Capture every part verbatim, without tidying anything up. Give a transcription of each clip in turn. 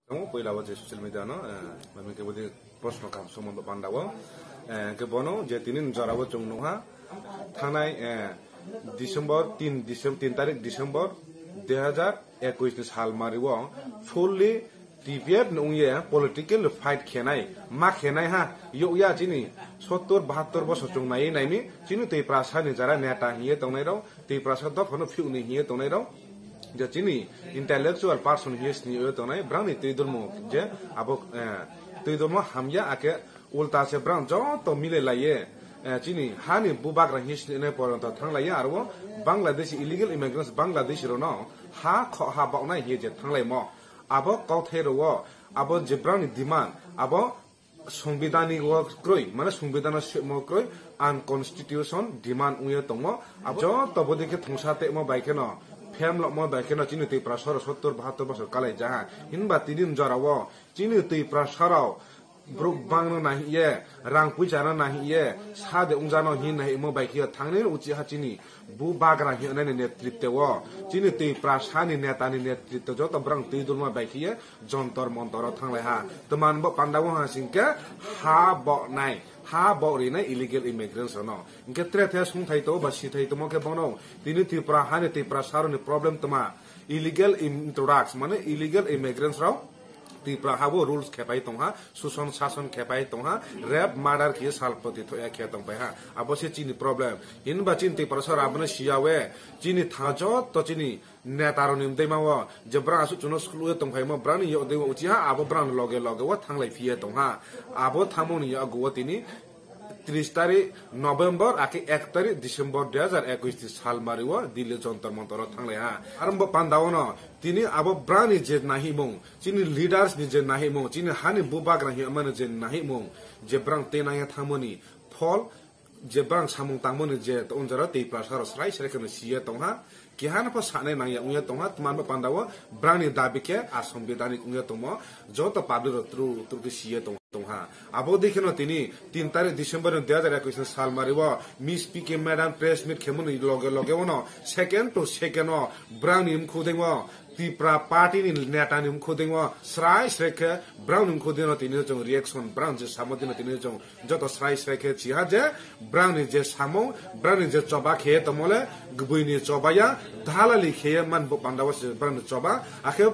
Tongo, puila o je social media no, eh, mami ke bodi proshno kam somondo panda o, eh, ke bono je tini jora o chwng nukha, thanai, eh, December, tin Decem-, tin tarik December dui hajar ekwis ni sal mari o fully T P F ni wngye political fight khenai, ma khenai ha, yokya chini sottor bahattor bosor chwng nai naimi, chini Tiprasa ni jara neta hiye tongnai rok, Tiprasa dophano phiuni hiye tongnai rok, je chini intellectual person hiye sini tongnai, brangni twi dormo je abo, eh, twi dormo hamya ake ulta se brang joto mile laiye, eh, chini hani bubagra hiye sini poronto thang laiye, aro Bangladesh illegal immigrants Bangladesh rono ha kho ha bawnai hiye je thang laimo. Abo kauthai ro abo je brangni demand, abo Songbidanik o kroi, mane Songbidan o swimo kroi, unconstitution demand wngya tongo. Abo joto bodi khe thongsa temo bai kheno, phemlokmo bai kheno chini Tiprasa rok sottor bahattor bosor kalai jaha. Hinba tini jora o chini Tiprasa rok borok bangno nahiye, rang puisa no nahiye, sade wngjano hin nahimo bai khe thangni uchi ha chini bubagra hinani netritwo, chini Tiprasa ni neta ni netritwo joto borok twi dorma bai khe Jontor Montor o thanglai ha. Tman bo panda o ha singke ha bo nai, ha bo rinai illegal immigrants no. Inke tre the sung thai to ba si thai to mo ke bono. Tini Tripura ha ni Tripura saro ni problem tma illegal introduction, mane illegal immigrants rao Tripura ha bo rules khepai tong ha, suson sason khepai tong ha, rape, murder khe sal poti thoya khe tong pai ha. Abo se chini problem. Hinba chini Tripura saro abono siya we, chini tha joto chini neta rok ni mtwi ma o je brang aswk chuno school o tong phaimo brang ni yok dei uchi ha abo brang loge loge o thanglai phiye tong ha abo thangmani yago o tini tris tarik November akhe ek tarik December dui hajar ekwis ni sal mari o Delhi Jontor Montor o thanglai ha arong bo panda o no tini abo brang ni je nahimung chini leaders ni je nahimung chini hani bubagra himani je nahimung je brang tenai thangmani phol je brang samung tangmani je to unjara tei prasaro srai srai kheno siya tongha. Kehano pho sanai nangya wngya tongha, tman bo panda o brangni dabi khe asombidanik wngya tongmo, joto public rok tru tru khe siya tong tongha. Abo dei kheno tini tin tarik December ni dui hajar ekwis ni sal mari o Miss P K madam press meet khemoni loge loge ono second to second o brangni mkhudeng o Tipra party ni neta ni mkhudeng o srai srai khe brangni mkhudeng o tini chong reaction brang je samo dino tini chong joto srai srai khe chiha je brangni je samung, brangni je choba khe tongmole, gbuini choba ya, dalali khe man bo panda o se brangni choba, akhe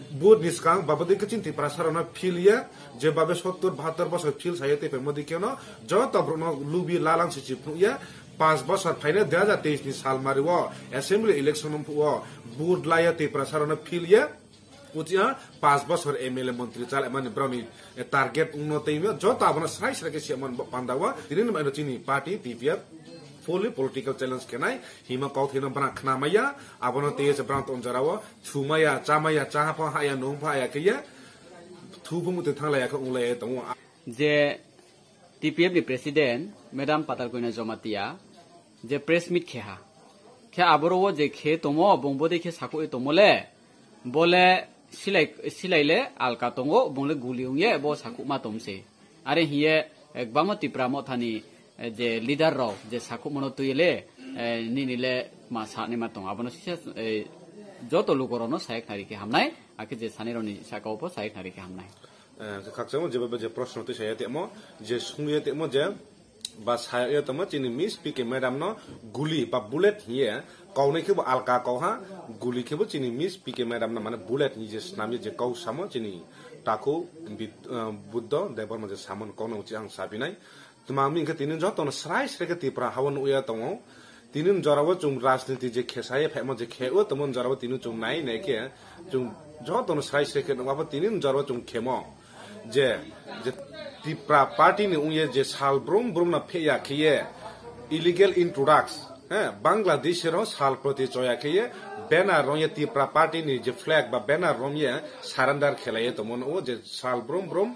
bud ni skang babodi khe chini Tiprasa rokno phil ye, je babe sottor bahattor bosor phil saye tei pemodi khe no, joto borokno lubi lalang se chiphnu ye, panch bosor phaina dui hajar teis ni sal mari o assembly election wngphu o, bud laya Tiprasa rokno phil ye, Uchiha panch bosor M L A montri chalaimani broni target wngno tei joto abono srai srai khe siamon panda o tini no chini party T P F fully political challenge khenai hima kok theno bana khna maya abono tei se brang ton jara o thumaya chamaya chaha pho haya nung pho haya khe ye thu phung twi thanglai ya khe unglai tongo. Je T P F ni president madam Patal Koina Jomatia je press meet khe ha khe aboro o je khe tomo bongbo de khe sakhoi tomo le bole silai silai le alka tongo bongle guli ungye bo sakhuma tomse are hiye eh, gbamo Tipra mothani eh, je leader rok je sakhumano tuile eh, nini le ma sani ma tong abono sisa eh, joto lukorokno sayek nari khe hamnai akhe je sani roni saka upo sayek nari khe hamnai. Eh, khakchangma je baba je proshno twi saya temo je sungya temo je ba saya temo chini Miss P K madam no guli ba bullet hiye kaunai khe bo alka kau ha guli khe bo chini Miss P K madam no mane bullet ni je snam je kau samo chini takhu bid-, eh, Buddho Debbarma je samon kau no uchi ang sabinai. Tma wngmi hwnkhe tini jotono srai srai khe Tipra hao nukya tongo. Tini jorao chwng rajniti je khesaye phaimo je kheo tongmo jorao tini chwng nai nai khe chwng jotono srai srai khe nukma tini jorao chwng khemo je, je Tipra party ni wngye je sal brum brum no phehya kheye illegal introduction, he, Bangladesh ro sal proti choya kheye banner romye Tipra party ni je flag ba banner romye surrender khelaye tongmo o je sal brum brum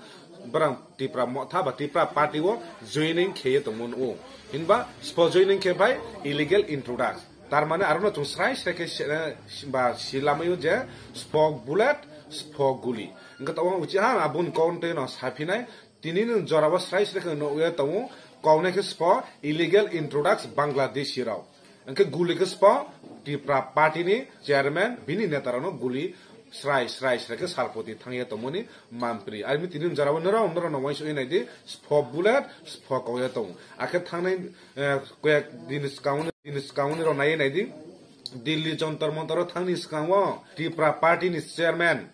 borang Tipra motha ba Tipra party o joining kheye tongmo nugo. Hinba spo joining khe bai illegal introduction. Tar mane arono chwng srai srai khe se-, ba silamaio je spo bullet, spo guli. Hwnkhe tabuk uchi ha aboni kok tei no saphinai. Tini ni jorao srai srai khe nukya tongo. Koknai khe spo illegal introduction Bangladeshi rok. Hwnkhe guli khe spo Tipra party ni chairman bini neta rokno guli Srai, srai, srai khe salpoti thangya tongmani mampri. Armi tini jora o norok, norok no uansuk nai di, spo bullet, spo kokya tong. Akhe thangnai, eh, koyak din swkang, din swkang ni rok nai nai di. Delhi Jantar Mantar o thangni swkang o Tipra Party ni chairman,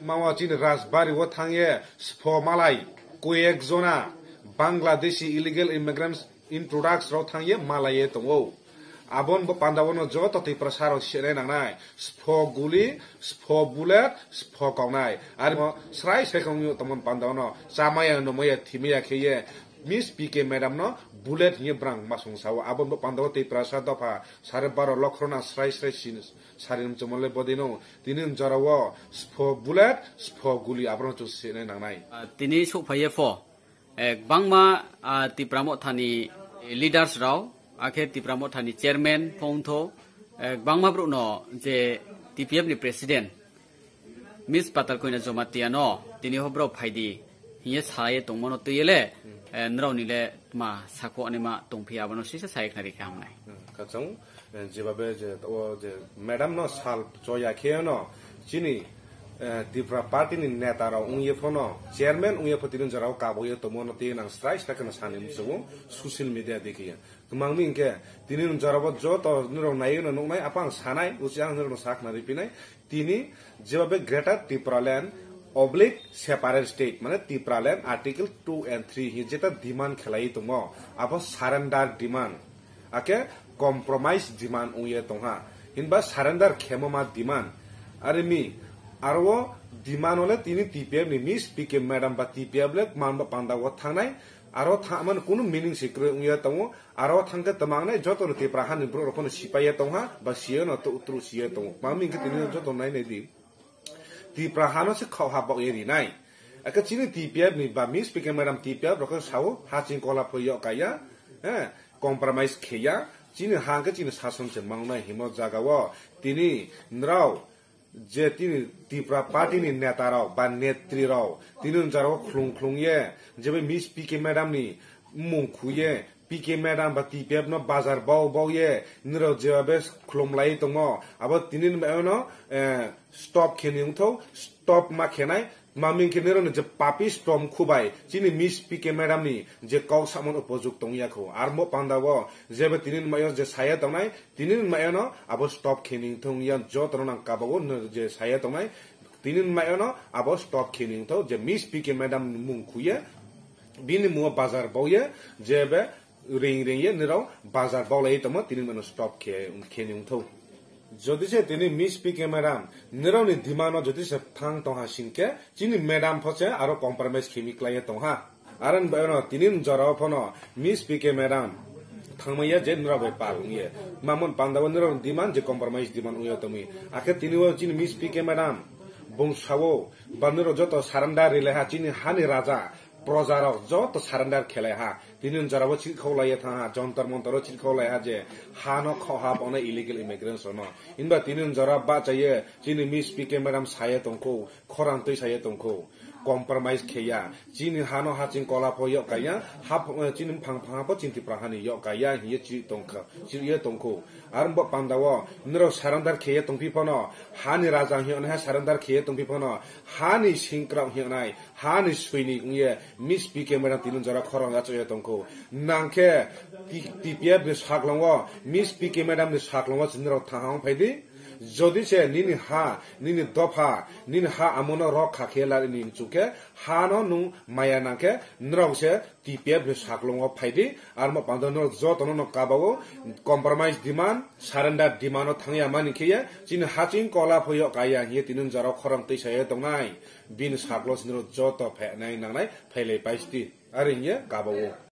mawa chini Rajbari o thangye spo malai, koyak jona Bangladeshi illegal immigrants introduce rok thangye malaye tongo. Abon bo panda bono joto Tiprasa rok senai nangnai. Spo guli, spo bullet, spo koknai. Ari mo srai sai kong yo tomon panda bono chamaya nomaya thimaya kheye Miss P K madam no bullet hiye brang masung sao. Abon bo panda bo Tiprasa dopha sare baro lokhorona srai srai sin sarim chomole bodino tini jora o spo bullet, spo guli abono chung senai nangnai. Ah, tini sokphaiye pho. Eh, kwbangma, ah, Tipra Mothani leaders rok, akhe Tipra Mothani chairman pho wngtho, eh, kwbangma borokno je T P F ni president, Miss Patal Koina Jamatia no tini hobro phaidi, hiye saye tongmano twi ele, eh, nrao nile ma sakho anima tongphi abono sisa saye khnari kha hamnai. Hmm, kachang. Eh, jebabe je, o je, madam no sal choya khe no, chini, eh, Tipra Party ni neta rok wngye phono, chairman wngye pho tini jora o kabo ye tomo no tei nang srai srai kheno sani muchungo social media dikhiya. Kwmang mi hinkhe, tini jora o joto nirok nai no nuknai, apa ang sanai, uchi ang nirok no sakna ripinai, tini jebabe Greater Tipraland oblique separate state, mane Tipraland Article two and three hi jeta demand khelai tongo, abo surrender demand. Ake compromise demand wngye tongha. Hinba surrender khemo ma demand. Arimi aro demand ole tini T P F ni Miss P K madam ba T P F le man ba panda o thangnai. Aro tha-, man kunu meaning se kwrwi wngye tongo. Aro thangke twmangnai joto no Tipra hani borok rok phano sipaiye tongha ba siyo no to utru siye tongo. Mami hingke tini joto nai nai di. Tipra hano se khau ha bok ye rinai. Ake chini T P F ni ba Miss P K madam T P F rok sao ha ching kola pho yok kaya, eh, compromise kheya. Chini ha ke chini sason se mangnai himo jaga o tini nrao je tini Tipra party ni neta rok ba netri rok tini jora o khlung khlung ye je bai Miss P K madam ni mung khuye P K madam ba T P F no bazar bau bau ye nirok jebabe khlum lai tongmo abo tini ni bagwi no, eh, stop khe ni wngthok, stop ma khenai, maming khe nirok ni je papi strom khubai chini Miss P K madam ni je kok samon upojok tongya kho. Armo panda o jebe tini ni mayo je saya tongnai, tini ni mayo no abo stop khe ni wngthok ya joto no nang kabo o je saya tongnai, tini ni mayo no abo stop khe ni wngthok je Miss P K madam ni mung khuye, bini mungo bazar bau ye jebe ring ring ye nirok bazar baulai tongmo tini mano stop khe, khe ni wngthok. Jodi se tini Miss P K madam nirok ni demand no jodi se thang tongha singke chini madam pho se aro compromise khemi klai ye tongha. Aro ni bagwi no tini ni jora o phono Miss P K madam thangmaya je nirok bai pal wngye. Mamon panda o nirok ni demand je compromise demand wngya tongwi. Akhe tini o chini Miss P K madam bung sao ba nirok joto surrender rilai ha chini hani raja proja rok joto surrender khelai ha. Tini ni jora o chirkhok lai thang ha, jontor montor o chirkhok lai ha je ha no kho ha bono illegal immigrants rok no. Hinba tini ni jora bacha ye chini Miss P K madam saya tongkho, khorang twi saya tongkho, compromise kheya. Chini ha no ha ching kola pho yok kaya, ha pho, chini phang phang pho chini Tipra hani yok kaya hiye chi tongkha, chi ye tongkho. Ar bo panda o nirok surrender kheye tongphi phono, hani raja hiyo ne ha surrender kheye tongphi phono, hani singkrok hiyo nai, hani swinik wngye Miss P K madam tini jora khorang yacho ye tongkho. Nangkhe T-, T P F ni saklongo, Miss P K madam ni saklongo chini rok thang phai di. Jodi se nini ha, nini dopha, nini ha amono rok kha khe la ni chukhe, ha no nung maya nangkhe, nrok se T P F ni saklongo phai di, armo pando nrok joto no kaba o compromise demand, surrender demand o thangya mani khe ye, chini ha ching kola pho yok kaya hiye tini jora khorang twi saya tongnai. Bini saklo sinro joto phainai nangnai phailai paisti. Are hiye kaba o.